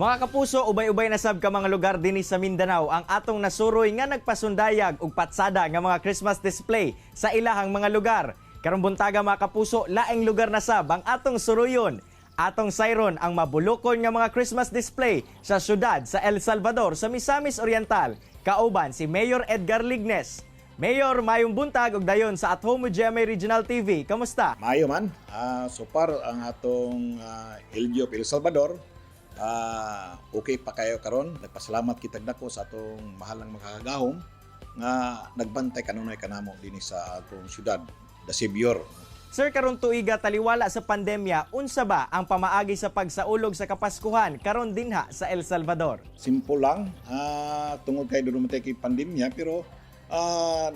Mga kapuso, ubay-ubay na sab ka mga lugar dinhi sa Mindanao ang atong nasuroy nga nagpasundayag og patsada nga mga Christmas display sa ilahang mga lugar. Karong buntaga, mga kapuso, laing lugar na sab ang atong suruyon. Atong sayron ang mabulukon nga mga Christmas display sa syudad sa El Salvador sa Misamis Oriental. Kauban si Mayor Edgar Lignes. Mayor, mayong buntag ug dayon sa At Home with GMA Regional TV. Kamusta? Maayo man. So far ang atong LGU of El Salvador, okay pa kayo karon. Nagpasalamat kitag dako sa atong mahalang makakagahom nga nagbantay kanunay kanamo dinhi sa atong syudad, the Savior. Sir, karon tuiga taliwala sa pandemya, unsa ba ang pamaagi sa pagsaulog sa Kapaskuhan karon dinha sa El Salvador? Simple lang, tungod kay doon kay pandemya, pero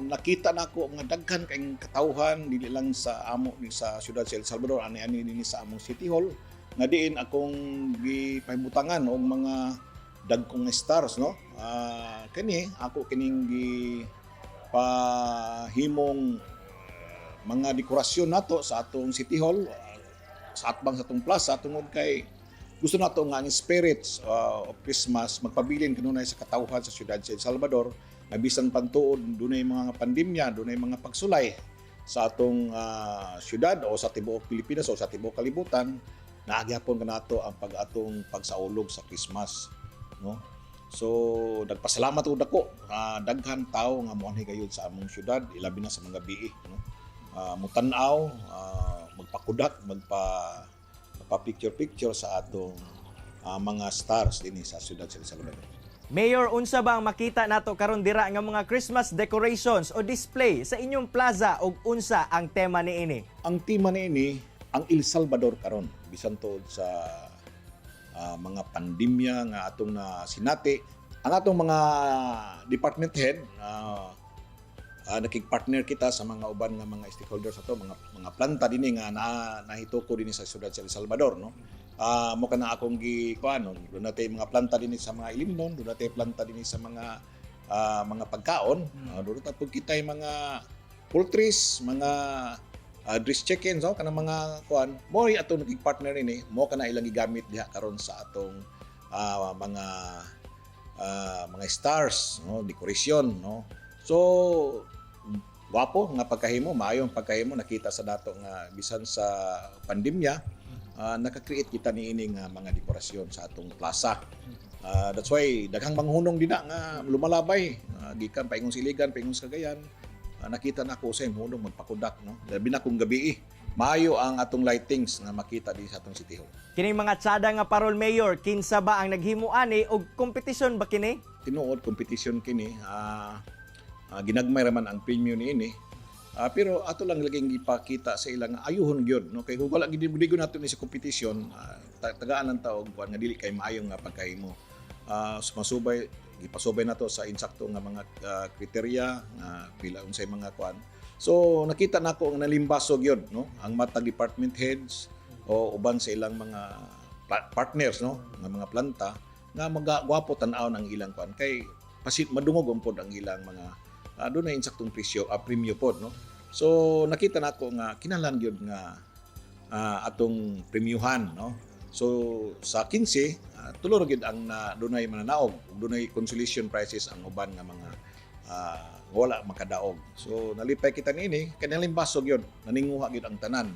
nakita nako nga daghan kay katawhan, dili lang sa amo ni sa syudad sa El Salvador, ani-ani dinhi sa among City Hall nga diin akong gipahimutangan og mga dagkong stars, no. Kani ako kining gi pahimong mga dekorasyon nato sa atong City Hall, sa atbang sa atong plaza, tungod kay gusto nato nga ang spirits of Christmas magpabilin kanunay sa katawhan sa syudad sa El Salvador, nga bisan pantuod dunay mga pandemya, dunay mga pagsulay sa atong syudad o sa tibuok Pilipinas o sa tibuok kalibutan, naa gyapon kanato ang pag atong pagsaulog sa Christmas, no. So nagpasalamat ko dako, daghan tao nga moanhi gayud sa among syudad, ilabi na sa mga gabii, no, mutan-aw, magpakudak, magpa picture picture sa atong mga stars dinhi sa syudad sa El Salvador. Mayor, unsa ba ang makita nato karon dira nga mga Christmas decorations o display sa inyong plaza ug unsa ang tema niini? Ang tema niini, ang El Salvador karon, bisan tuod sa mga pandemya nga atong na sinati, ang atong mga department head, nakig-partner kita sa mga uban nga mga stakeholders ato, mga planta dinhi nga na nahituko dinhi sa syudad sa El Salvador, no. Mo kana akong gi kuan, no, duna tay mga planta dinhi sa mga ilimnon, duna tay planta dinhi sa mga pagkaon, duna ta pud kitay mga poultries, mga dressed chickens, no, kanang mga kuan mo atong nakig-partner ini, mo kana ilang gigamit diha karon sa atong mga stars, no, decoration, no. So wapo nga pagkahimo, maayo ang pagkahimo, nakita sa dato nga bisan sa pandemya, naka-create kita niini nga mga dekorasyon sa atong plaza. That's why daghang manghunong dinha nga lumalabay, gikan paingon sa Iligan, paingon sa Cagayan. Nakita na ako sa hunong magpakudak, no. Labi na kung gabi, maayo ang atong lightings nga makita din sa atong City Hall. Kining mga tsada nga parol, Mayor, kinsa ba ang naghimo ani og kompetisyon ba kini? Tinuod, competition kini, ginagmay raman ang premyo niini. Pero ato lang laging gipakita sa ilang nga ayuhon gyud, no, kay kung wala gid nato ni sa competition, tagaan ang tao kuan nga dili kay maayo nga pagkahimo. Sumasubay, gipasubay nato sa insakto nga mga kriteria nga pila, unsay mga kuan. So nakita nako ang nalimbaso gyud, no, ang matag department heads o uban sa ilang mga partners, no, nga mga planta nga magagwapo tan-aw ang ilang kuan, kay pasit madungog ang pod ang ilang mga doon na insaktong presyo, premyo pod, no. So nakita nako nga kinahanglan gyud nga atong premyuhan, no. So sa 15, tulo ra gyud ang na dunay mananaog ug dunay consolation prizes ang uban nga mga wala makadaog. So nalipay kita niini kay nalimbasog gyud, naninguha gyud ang tanan.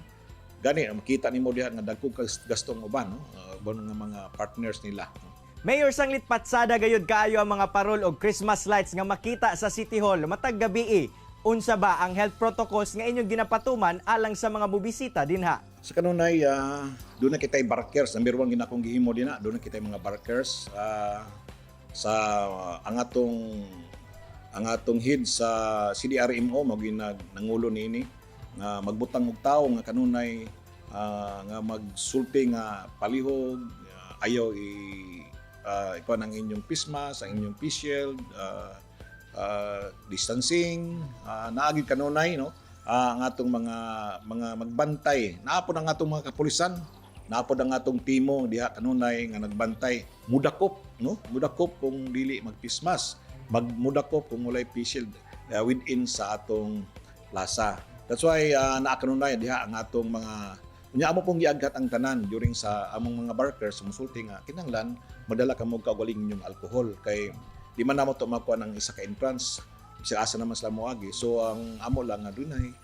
Gani makita nimo diha nga dagko gasto ang uban, no, uban nga mga partners nila, no? Mayor, sanglit patsada gayud kaayo ang mga parol og Christmas lights nga makita sa City Hall matag gabii. Unsa ba ang health protocols nga inyong ginapatuman alang sa mga bubisita dinha? Sa kanunay, doon na kita'y barkers. Number one ginakong gihimo din na. Doon na kita'y mga barkers. Sa ang atong head sa CDRMO mao nag nangulo niini nga magbutang og tawo nga kanunay nga magsulti nga palihog, ayaw i ikuan ang inyong face mask, ang inyong face shield, distancing, naagid kanunay, no, ang atong mga magbantay. Naa pod ang atong mga kapulisan, naa pod ang atong timo diha kanunay nga nagbantay. Mudakop, no, mudakop kung dili mag-face mask, magmudakop kung walay face shield within sa atong plaza. That's why naa kanunay diha ang atong mga Unya amo pong giaghat ang tanan during sa among mga barkers, musulti nga kinahanglan madala kamo kaugalingon inyong alcohol kay di man namo to makuha ng isa ka entrance, bisag asa naman sila moagi. So ang amo lang nga dunay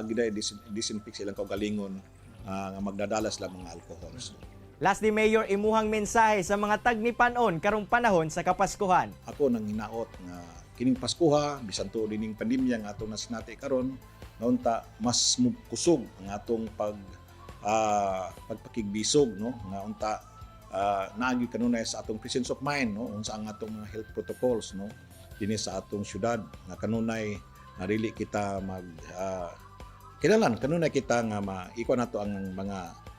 giday disinfect silang kaugalingon nga magdadala sila mga alcohol. So, Lastly, Mayor, imuhang mensahe sa mga tagnipanon karong panahon sa Kapaskuhan. Ako nang hinaot nga kining Paskuha, bisan tuod dining pandemya nga atong nasinati karon, nga unta mas kusog ang atong pagpakigbisog, no, nga unta naagi kanunay sa atong presence of mind, no, unsa ang atong mga health protocols, no, dinhi sa atong syudad, nga kanunay nga dili kita mag kinahanglan kanunay kita nga maikuha nato ang mga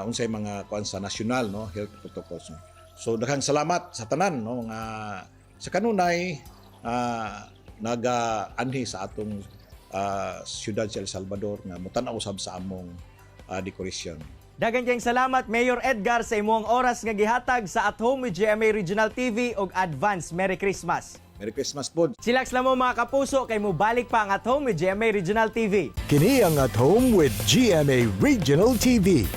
unsay mga kuan sa national, no, health protocols, no. So daghang salamat sa tanan, no, nga sa kanunay naga-anhi sa atong siyudad sa El Salvador nga mutan-aw usab sa among decoration. Daghang kayong salamat, Mayor Edgar, sa imong oras nga gihatag sa At Home with GMA Regional TV ug advance Merry Christmas. Merry Christmas pod. Chillax lang mo, mga kapuso, kay mubalik pa ang At Home with GMA Regional TV. Kini ang At Home with GMA Regional TV.